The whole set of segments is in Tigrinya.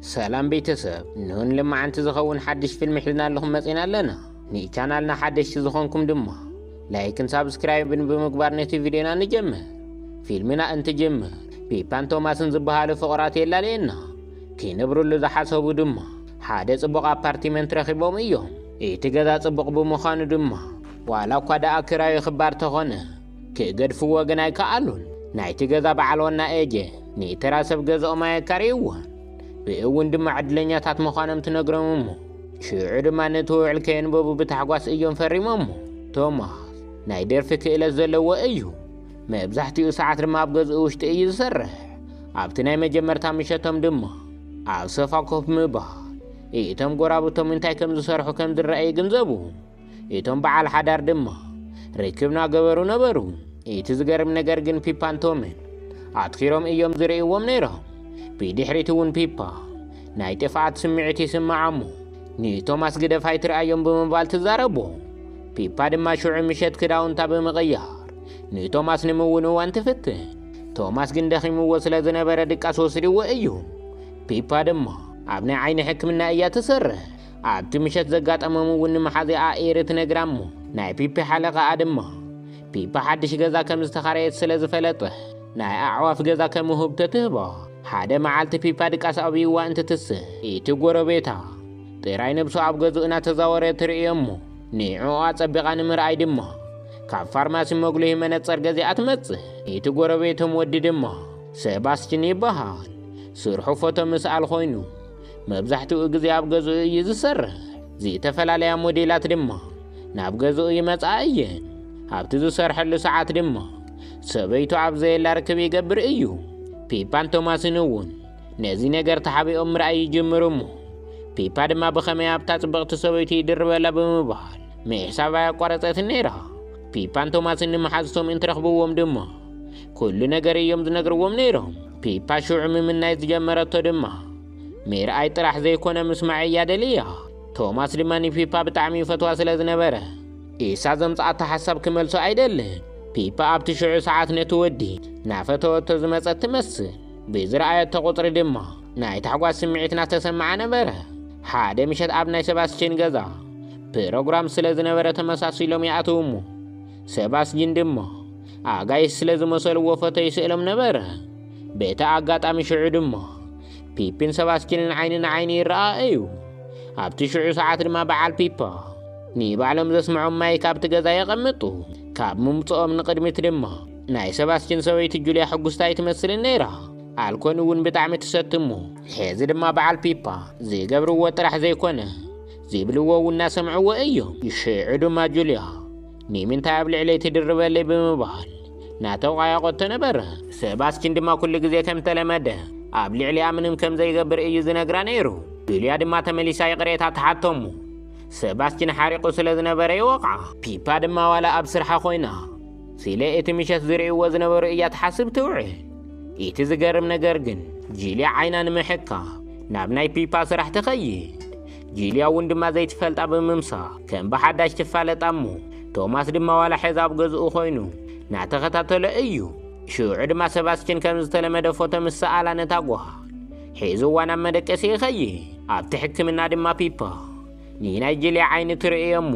ሰላም ቤተሰብ፣ ንሁን ልማዓንቲ ዝኸውን ሓድሽ ፊልም ሒዝና ኣለኹም መጺና ኣለና። ንቻናልና ሓደሽቲ ዝኾንኩም ድማ ላይክን ሳብስክራይብን ብምግባር ነቲ ቪድዮና ንጀምር። ፊልምና እንትጅምር፣ ፒፓን ቶማስን ዝበሃሉ ፍቑራት የላልየና። ክነብርሉ ዝሓሰቡ ድማ ሓደ ጽቡቕ ኣፓርትመንት ረኺቦም እዮም። እቲ ገዛ ጽቡቕ ብምዃኑ ድማ ዋላ እኳ ደኣ ክራዩ ክባር ተኾነ፣ ክገድፍዎ ግን ኣይከኣሉን። ናይቲ ገዛ በዓል ዋና ኤጀ ንተራ ሰብ ገዛኦም ኣየካርይዎን። ብእውን ድማ ዕድለኛታት ምዃኖም ትነግሮም እሞ፣ ሽዑ ድማ ነቲ ውዕል ከየንበቡ ብታሕጓስ እዮም ፈሪሞሞ። ቶማስ ናይ ደርፊ ክእለት ዘለዎ እዩ። መብዛሕትኡ ሰዓት ድማ ኣብ ገዝኡ ውሽጢ እዩ ዝሰርሕ። ኣብቲ ናይ መጀመርታ ምሸቶም ድማ ኣብ ሶፋ ኮፍ ምባል፣ እቶም ጎራብቶም እንታይ ከም ዝሰርሑ ከም ዝረኣዩ ይግንዘቡ። እቶም በዓል ሓዳር ድማ ርክብና ገበሩ ነበሩ። እቲ ዝገርም ነገር ግን ፒፓን ቶምን ኣትኪሮም እዮም ዝርእይዎም ነይሮም። ብድሕሪት እውን ፒፓ ናይ ጥፍኣት ስምዒት ይስምዓ እሞ፣ ንቶማስ ግደፍ ኣይትርኣዮም ብምባል ትዛረቦ። ፒፓ ድማ ሽዑ ምሸት ክዳውንታ ብምቕያር ንቶማስ ንምውን እዋን ትፍትን። ቶማስ ግን ደኺምዎ ስለ ዝነበረ ድቃስ ወስድዎ እዩ። ፒፓ ድማ ኣብ ናይ ዓይኒ ሕክምና እያ ትሰርሕ። ኣብቲ ምሸት ዘጋጠሞም እውን ንመሓዚኣ ኤሪ ትነግራ እሞ፣ ናይ ፒፒ ሓለቓኣ ድማ ፒፓ ሓድሽ ገዛ ከም ዝተኻረየት ስለ ዝፈለጠ፣ ናይ ኣዕዋፍ ገዛ ከም ውህብቶ ትህባ። ሓደ መዓልቲ ፒፓ ድቃስ ኣብይዋ እንትትስእ፣ እቲ ጎረቤታ ጥራይ ነብሱ ኣብ ገዝኡ እናተዛወረ ትርእዮ እሞ፣ ንዕኡ ኣጸቢቓ ንምርኣይ ድማ ካብ ፋርማሲ መጉልሂ መነጸር ገዚኣ ትመጽእ። እቲ ጎረቤቶም ወዲ ድማ ሰባስችን ይበሃል። ስርሑ ፎቶ ምስኣል ኮይኑ፣ መብዛሕትኡ ግዜ ኣብ ገዝኡ እዩ ዝሰርሕ። ዝተፈላለያ ሞዴላት ድማ ናብ ገዝኡ ይመጽኣ እየን። ኣብቲ ዝሰርሐሉ ሰዓት ድማ ሰበይቱ ኣብ ዘየላ ርክብ ይገብር እዩ። ፒፓን ቶማስን እውን ነዚ ነገር ተሓቢኦም ምርኣይ ይጅምሩ እሞ፣ ፒፓ ድማ ብኸመይ ኣብታ ጽብቕቲ ሰበይቱ ይድርበላ ብምባል ምሕሳብ ኣያቋረጸትን ነይራ። ፒፓን ቶማስን ንመሓዝቶም እንትረኽብዎም ድማ ኩሉ ነገር እዮም ዝነግርዎም ነይሮም። ፒፓ ሽዑ ምምናይ ዝጀመረቶ ድማ ምርኣይ ጥራሕ ዘይኮነ ምስማዕ እያ ደልያ። ቶማስ ድማ ንፒፓ ብጣዕሚ ይፈትዋ ስለ ዝነበረ፣ ኢሳ ዘምጽኣቶ ሓሳብ ክመልሶ ኣይደልን። ፒፓ ኣብቲ ሽዑ ሰዓት ነቲ ወዲ ናፈተወቶ ዝመጸት ትመስል። ብዝረኣየቶ ቁጽሪ ድማ ናይ ታሕጓስ ስምዒት ናተሰምዓ ነበረ። ሓደ ምሸት ኣብ ናይ ሰባስችን ገዛ ፕሮግራም ስለ ዝነበረ ተመሳሲሎም ይኣትዉ እሞ፣ ሰባስችን ድማ ኣጋይሽ ስለ ዝመሰልዎ ፎቶ ይስእሎም ነበረ። በቲ ኣጋጣሚ ሽዑ ድማ ፒፒን ሰባስችንን ዓይኒ ንዓይኒ ይረኣኣዩ። ኣብቲ ሽዑ ሰዓት ድማ በዓል ፒፓ ንባዕሎም ዘስምዖም ማይክ ኣብቲ ገዛ የቐምጡ። ካብ ምምጽኦም ንቕድሚት ድማ ናይ ሰባስችን ሰበይቲ ጁልያ ሕጉስቲ ኣይትመስልን ነይራ። ኣልኮል እውን ብጣዕሚ ትሰቲ እሞ፣ ሕዚ ድማ በዓል ፒፓ ዝገብርዎ ጥራሕ ዘይኮነ ዝብልዎ እውን እናሰምዕዎ እዮም። ሽዑ ድማ ጁልያ ንምንታይ ኣብ ልዕለይ ትድርበለይ ብምባል ናተቋያቖቶ ነበረ። ሰባስችን ድማ ኩሉ ግዜ ከም ተለመደ ኣብ ልዕሊኣ ምንም ከም ዘይገብር እዩ ዝነግራ ነይሩ። ጁልያ ድማ ተመሊሳ ይቕሬታ ትሓቶ እሞ፣ ሰባስችን ሓሪቑ ስለ ዝነበረ ይወቕዓ። ፒፓ ድማ ዋላ ኣብ ስርሓ ኮይና ስለ እቲ ምሸት ዝርእይዎ ዝነበሩ እያ ትሓስብ ትውዕል። እቲ ዝገርም ነገር ግን፣ ጁልያ ዓይና ንምሕካም ናብ ናይ ፒፓ ስራሕ ትኸይድ። ጁልያ እውን ድማ ዘይትፈልጣ ብምምሳል ከም ብሓዳሽ ትፋለጣ እሞ፣ ቶማስ ድማ ዋላ ሕዚ ኣብ ገዝኡ ኮይኑ ናተኸታተሎ እዩ። ሽዑ ድማ ሰባስችን ከም ዝተለመደ ፎቶ ምስ ሰኣላ ነታ ጓል ሒዝዋ ናብ መደቀሲ ይኸይድ። ኣብቲ ሕክምና ድማ ፒፓ ንናይ ጁልያ ዓይኒ ትርእዮ እሞ፣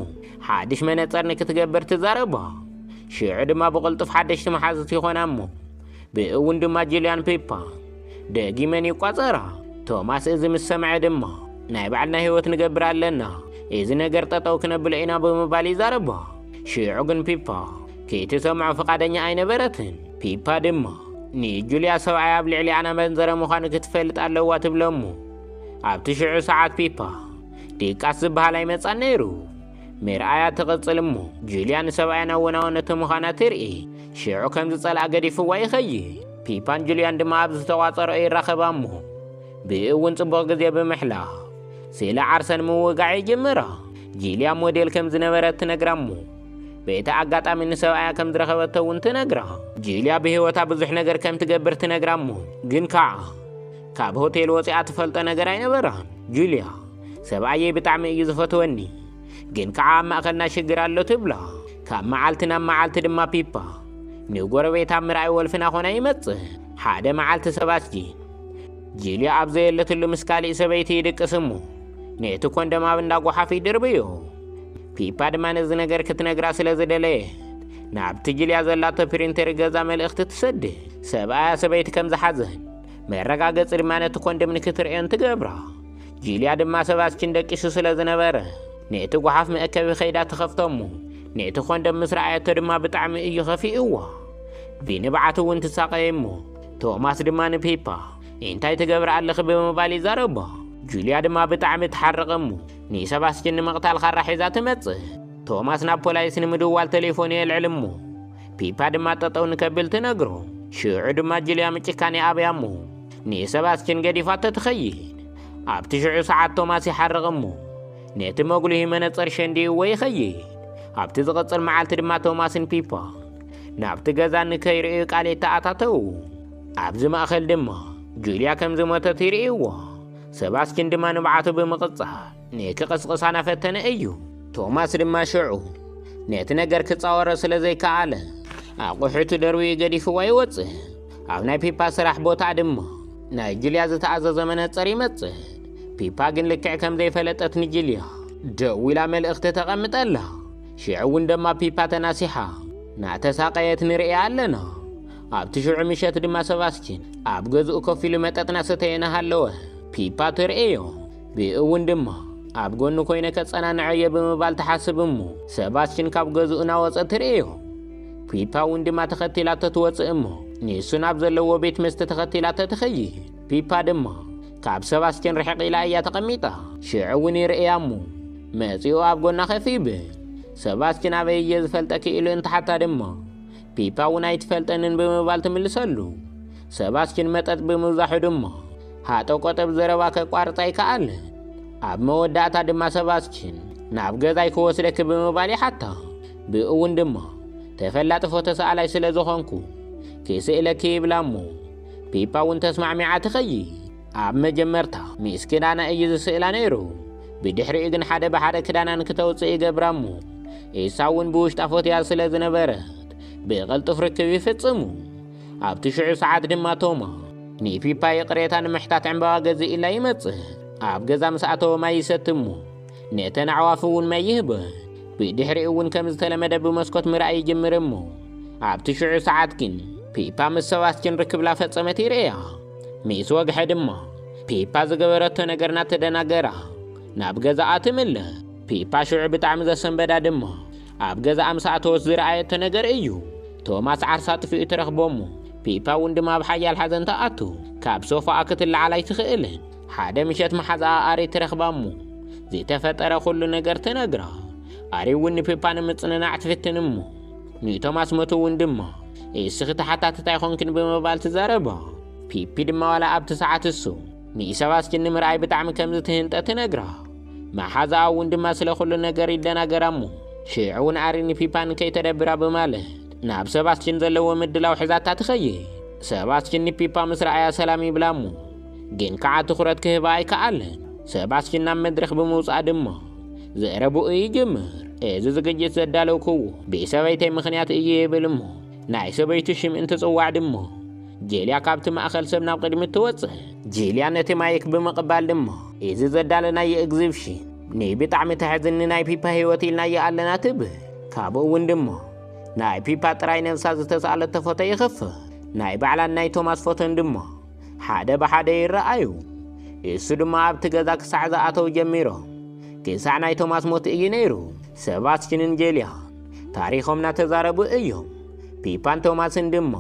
ሓድሽ መነጸር ንክትገብር ትዛረባ። ሽዑ ድማ ብቕልጡፍ ሓደሽቲ መሓዙት ይኾና እሞ፣ ብእውን ድማ ጁልያን ፒፓ ደጊመን ይቋጸራ። ቶማስ እዚ ምስ ሰምዐ ድማ፣ ናይ ባዕልና ህይወት ንገብር ኣለና፣ እዚ ነገር ጠጠው ክነብሎ ኢና ብምባል ይዛረባ። ሽዑ ግን ፒፓ ክትሰምዖ ፍቓደኛ ኣይነበረትን። ፒፓ ድማ ንጁልያ ሰብኣይ ኣብ ልዕሊኣ እናመንዘረ ምዃኑ ክትፈልጥ ኣለዋ ትብሎ እሞ፣ ኣብቲ ሽዑ ሰዓት ፒፓ ድቃስ ዝበሃል ኣይመጻን ነይሩ። ምርኣያ ትቕጽል እሞ፣ ጁልያ ንሰብኣያ እናወናወነቶ ምዃና ትርኢ። ሽዑ ከም ዝጸልኣ ገዲፍዋ ይኸይድ። ፒፓን ጁልያን ድማ ኣብ ዝተቋጸረኦ ይራኸባ እሞ፣ ብእኡ እውን ጽቡቕ ግዜ ብምሕላፍ ስለ ዓርሰን ምውጋዕ ይጅምራ። ጁልያ ሞዴል ከም ዝነበረት ትነግራ እሞ፣ በቲ ኣጋጣሚ ንሰብኣያ ከም ዝረኸበቶ እውን ትነግራ። ጁልያ ብህይወታ ብዙሕ ነገር ከም ትገብር ትነግራ እሞ፣ ግን ከዓ ካብ ሆቴል ወፂኣ ትፈልጦ ነገር ኣይነበራን። ጁልያ፣ ሰብኣየይ ብጣዕሚ እዩ ዝፈትወኒ፣ ግን ከዓ ኣብ ማእኸልና ሽግር ኣሎ ትብላ። ካብ መዓልቲ ናብ መዓልቲ ድማ ፒፓ ንጎረቤታ ምርኣይ ወልፍና ኾና ይመጽእ። ሓደ መዓልቲ ሰባስጂ ጂልያ ኣብ ዘየለትሉ ምስ ካሊእ ሰበይቲ ይድቅስ እሞ ነቲ ኮንደም ኣብ እንዳ ጓሓፍ ይድርብዮ። ፒፓ ድማ ነዚ ነገር ክትነግራ ስለ ዝደለየት ናብቲ ጂልያ ዘላቶ ፕሪንተር ገዛ መልእኽቲ ትሰድድ። ሰብኣያ ሰበይቲ ከም ዝሓዘን መረጋገጺ ድማ ነቲ ኮንደም ንክትርእዮን ትገብራ። ጂልያ ድማ ሰባስችን ደቂሱ ስለ ዝነበረ ነቲ ጓሓፍ መእከቢ ከይዳ ትኸፍቶ እሞ ነቲ ኮንደም ምስ ረኣየቶ ድማ ብጣዕሚ እዩ ከፊእዋ። ብንብዓት እውን ትሳቐየ እሞ ቶማስ ድማ ንፒፓ እንታይ ትገብሪ ኣለኺ ብምባል ይዛረባ። ጁልያ ድማ ብጣዕሚ ትሓርቕ እሞ ንሰባስችን ንምቕታል ካራ ሒዛ ትመጽእ። ቶማስ ናብ ፖላይስ ንምድዋል ቴሌፎን የልዕል እሞ ፒፓ ድማ ጠጠው ንከብል ትነግሮ። ሽዑ ድማ ጁልያ ምጭካን ይኣብያ እሞ ንሰባስችን ገዲፋቶ ትኸይድ። ኣብቲ ሽዑ ሰዓት ቶማስ ይሓርቕ እሞ ነቲ መጉልሂ መነጸር ሸንዲእዎ ይኸይድ። ኣብቲ ዝቕጽል መዓልቲ ድማ ቶማስን ፒፓ ናብቲ ገዛ ንከይርእዩ ቃል የተኣታተው። ኣብዚ ማእኸል ድማ ጁልያ ከም ዝሞተት ይርእይዎ። ሰባስችን ድማ ንብዓቱ ብምቕጻል ንክቕስቕሳ ናፈተነ እዩ። ቶማስ ድማ ሽዑ ነቲ ነገር ክጻወሮ ስለ ዘይከኣለ ኣቑሑቱ ደርብዩ ገዲፍዋ ይወጽእ። ኣብ ናይ ፒፓ ስራሕ ቦታ ድማ ናይ ጁልያ ዝተኣዘዘ መነጸር ይመጽእ። ፒፓ ግን ልክዕ ከም ዘይፈለጠት ንጁልያ ደዊላ መልእኽቲ ተቐምጠላ። ሽዑ እውን ድማ ፒፓ ተናሲሓ ናተሳቀየት ንርእያ ኣለና። ኣብቲ ሽዑ ምሸት ድማ ሰባስችን ኣብ ገዝኡ ኮፍ ኢሉ መጠጥ ናሰተየ እናሃለወ ፒፓ ትርእዮ። ብእኡ እውን ድማ ኣብ ጎኑ ኮይነ ከጸናንዐዮ ብምባል ትሓስብ እሞ ሰባስችን ካብ ገዝኡ ናወጸ ትርእዮ። ፒፓ እውን ድማ ተኸቲላቶ ትወጽእ እሞ ንሱ ናብ ዘለዎ ቤት መስተ ተኸቲላቶ ትኸይድ። ፒፓ ድማ ካብ ሰባስችን ርሕቕ ኢላ እያ ተቐሚጣ። ሽዑ እውን ይርእያ እሞ መጺኡ ኣብ ጎና ከፍ ይብል። ሰባስችን ኣበይ እየ ዝፈልጠኪ ኢሉ እንትሓታ ድማ ፒፓ እውን ኣይትፈልጠንን ብምባል ትምልሰሉ። ሰባስችን መጠጥ ብምብዛሑ ድማ ሃጠቆጠብ ዘረባ ከቋርጻ ኣይከኣልን። ኣብ መወዳእታ ድማ ሰባስችን ናብ ገዛይ ክወስደኪ ብምባል ይሓታ። ብእኡ እውን ድማ ተፈላጢ ፎቶ ሰኣላይ ስለ ዝኾንኩ ክስእለኪ ይብላ እሞ ፒፓ እውን ተስማዕሚዓ ትኸይድ። ኣብ መጀመርታ ምስ ክዳና እዩ ዝስእላ ነይሩ። ብድሕሪኡ ግን ሓደ ብሓደ ክዳና ንክተውፅእ ይገብራ እሞ እሳ እውን ብውሽጣ ፎትያ ስለ ዝነበረት ብቕልጡፍ ርክብ ይፍጽሙ። ኣብቲ ሽዑ ሰዓት ድማ ቶማ ንፒፓ ይቕሬታ ንምሕታት ዕምባባ ገዝእ ኢላ ይመጽእ። ኣብ ገዛ ምስ ኣተወ ማይ ይሰቲ እሞ ነተን ኣዕዋፍ እውን ማይ ይህበን። ብድሕሪኡ እውን ከም ዝተለመደ ብመስኮት ምርኣይ ይጅምር እሞ ኣብቲ ሽዑ ሰዓት ግን ፒፓ ምስ ሰባስችን ርክብ ላፈጸመት ይርእያ። ምስ ወግሐ ድማ ፒፓ ዝገበረቶ ነገር እናተደናገራ ናብ ገዛኣ ትምለስ። ፒፓ ሽዑ ብጣዕሚ ዘሰንበዳ ድማ ኣብ ገዛኣ ምስ ኣተወት ዝረኣየቶ ነገር እዩ። ቶማስ ዓርሳ ኣጥፊኡ ትረኽቦ እሞ ፒፓ እውን ድማ ኣብ ሓያል ሓዘን ትኣቱ። ካብ ሶፋኣ ክትለዓል ኣይትኽእልን። ሓደ ምሸት መሓዛኣ ኣሪ ትረኽባ እሞ ዝተፈጠረ ኩሉ ነገር ትነግራ። ኣሪ እውን ንፒፓ ንምጽንናዕ ትፍትን እሞ ንቶማስ ሞት እውን ድማ እስኺ ተሓታትት ኣይኾንክን ብምባል ትዛረባ። ፒፒ ድማ ዋላ ኣብቲ ሰዓት እሱ ንሰባስችን ንምርኣይ ብጣዕሚ ከም ዝትህንጠ ትነግራ። መሓዛኣ እውን ድማ ስለ ኩሉ ነገር ይደናገራ እሞ ሽዑ እውን ኣሪ ንፒፓ ንከይተደብራ ብማለት ናብ ሰባስችን ዘለዎ ምድላው ሕዛታ ትኸይድ። ሰባስችን ንፒፓ ምስ ረኣያ ሰላም ይብላ እሞ ግን ከዓ ትኹረት ክህባ ኣይከኣልን። ሰባስችን ናብ መድረኽ ብምውፃእ ድማ ዘረብኡ ይጅምር። እዚ ዝግጅት ዘዳለውክዎ ብሰበይተይ ምኽንያት እዩ ይብል እሞ ናይ ሰበይቱ ሽም እንትጽዋዕ ድማ ጀልያ ካብቲ ማእኸል ሰብ ናብ ቅድሚት ትወፅእ። ጀልያ ነቲ ማይክ ብምቕባል ድማ እዚ ዘዳለናዮ ኤግዚብሽን ንብጣዕሚ ተሕዝኒ ናይ ፒፓ ህይወት ኢልናዮ ኣለና ትብል። ካብኡ እውን ድማ ናይ ፒፓ ጥራይ ነብሳ ዝተስኣለቶ ፎቶ ይኸፍት። ናይ ባዕላን ናይ ቶማስ ፎቶን ድማ ሓደ ብሓደ ይረኣዩ። እሱ ድማ ኣብቲ ገዛ ክሳዕ ዝኣተው ጀሚሮም ክሳዕ ናይ ቶማስ ሞት እዩ ነይሩ። ሰባስችንን ጀልያ ታሪኾም እናተዛረቡ እዮም። ፒፓን ቶማስን ድማ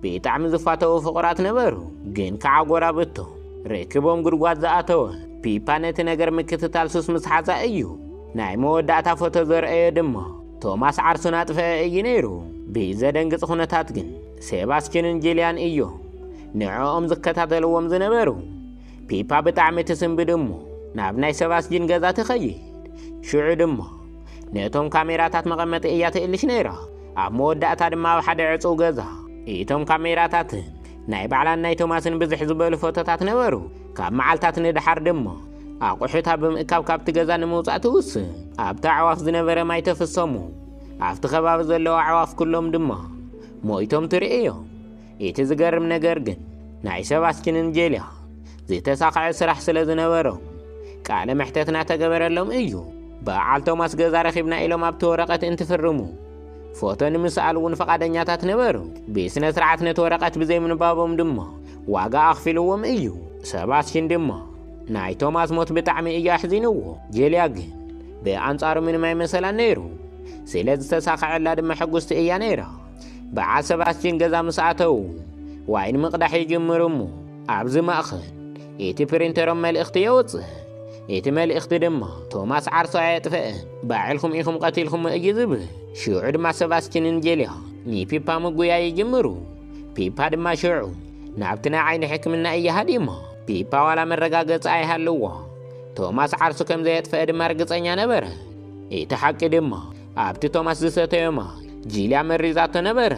ብጣዕሚ ዝፋተዉ ፍቑራት ነበሩ። ግን ከዓ ጎራብቶም ርክቦም ጉድጓድ ዝኣተወ ፒፓ ነቲ ነገር ምክትታል ሱስ ምስ ሓዛ እዩ። ናይ መወዳእታ ፎቶ ዘርአዮ ድማ ቶማስ ዓርሱን ኣጥፍአ እዩ ነይሩ። ብዘደንግጽ ኩነታት ግን ሴባስችንን ጂልያን እዮም ንዕኦም ዝከታተልዎም ዝነበሩ። ፒፓ ብጣዕሚ ትስንብድ እሞ ናብ ናይ ሰባስጅን ገዛ ትኸይድ። ሽዑ ድማ ነቶም ካሜራታት መቐመጢ እያ ትእልሽ ነይራ። ኣብ መወዳእታ ድማ ኣብ ሓደ ዕጹው ገዛ እቶም ካሜራታትን ናይ ባዕላን ናይ ቶማስን ብዝሕ ዝበሉ ፎቶታት ነበሩ። ካብ መዓልታት ንደሓር ድማ ኣቑሑታ ብምእካብ ካብቲ ገዛ ንምውጻእ ትውስን። ኣብቲ ኣዕዋፍ ዝነበረ ማይ ተፍሶ እሞ ኣብቲ ከባቢ ዘለዉ ኣዕዋፍ ኩሎም ድማ ሞይቶም ትርእዮም። እቲ ዝገርም ነገር ግን ናይ ሰባስችንን ጄልያ ዝተሳኽዐ ስራሕ ስለ ዝነበሮም ቃለ መሕተት እናተገበረሎም እዩ። በዓል ቶማስ ገዛ ረኺብና ኢሎም ኣብቲ ወረቐት እንትፍርሙ ፎቶ ንምስኣል እውን ፈቓደኛታት ነበሩ። ብስነ ስርዓት ነቲ ወረቐት ብዘይምንባቦም ድማ ዋጋ ኣኽፊልዎም እዩ። ሰባስችን ድማ ናይ ቶማስ ሞት ብጣዕሚ እዩ ኣሕዚንዎ። ጀልያ ግን ብኣንጻሩ ምንም ኣይመሰላን ነይሩ። ስለ ዝተሳኽዐላ ድማ ሕጉስቲ እያ ነይራ። በዓል ሰባስችን ገዛ ምስ ኣተዉ ዋይን ምቕዳሕ ይጅምሩ እሞ ኣብዚ ማእኸል እቲ ፕሪንተሮም መልእኽቲ የውፅእ። እቲ መልእኽቲ ድማ ቶማስ ዓርሱ ኣየጥፈአን፣ ባዕልኹም ኢኹም ቀቲልኹሞ እዩ ዝብል። ሽዑ ድማ ሰባስችንን ጀልያ ንፒፓ ምጉያይ ይጅምሩ። ፒፓ ድማ ሽዑ ናብቲ ናይ ዓይኒ ሕክምና እያ ሃዲማ። ፒፓ ዋላ መረጋገፂ ኣይሃልዋ፣ ቶማስ ዓርሱ ከም ዘየጥፈአ ድማ ርግፀኛ ነበረ። እቲ ሓቂ ድማ ኣብቲ ቶማስ ዝሰተዮ ማይ ጂልያ መሪዛቶ ነበረ።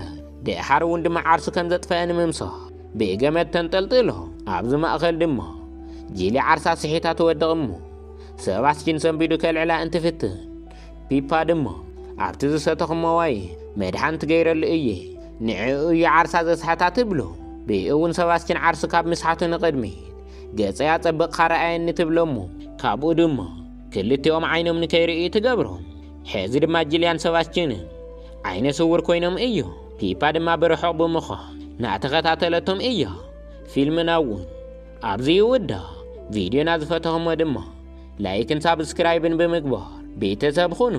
ደሓር እውን ድማ ዓርሱ ከም ዘጥፈአ ንምምሳል ብገመድ ተንጠልጥሎ። ኣብዚ ማእኸል ድማ ጂልያ ዓርሳ ስሒታ ትወድቕ እሞ ሰባስችን ሰንቢዱ ከልዕላ እንትፍትን ፒፓ ድማ ኣብቲ ዝሰተኹሞ ዋይ መድሓንቲ ገይረሉ እየ፣ ንዕኡ እዩ ዓርሳ ዘስሓታ ትብሎ። ብኡ እውን ሰባስችን ዓርሱ ካብ ምስሓቱ ንቕድሚት ገጸይ ኣጸብቕካ ረኣየኒ ትብሎ እሞ ካብኡ ድማ ክልቲኦም ዓይኖም ንከይርእዩ ትገብሮም። ሕዚ ድማ ጂልያን ሰባስችንን ዓይነ ስውር ኮይኖም እዮም። ፒፓ ድማ ብርሑቕ ብምዃን እናተኸታተለቶም እያ። ፊልምና እውን ኣብዚ ይውዳእ። ቪድዮና ዝፈተኹሞ ድማ ላይክን ሳብስክራይብን ብምግባር ቤተሰብ ኹኑ።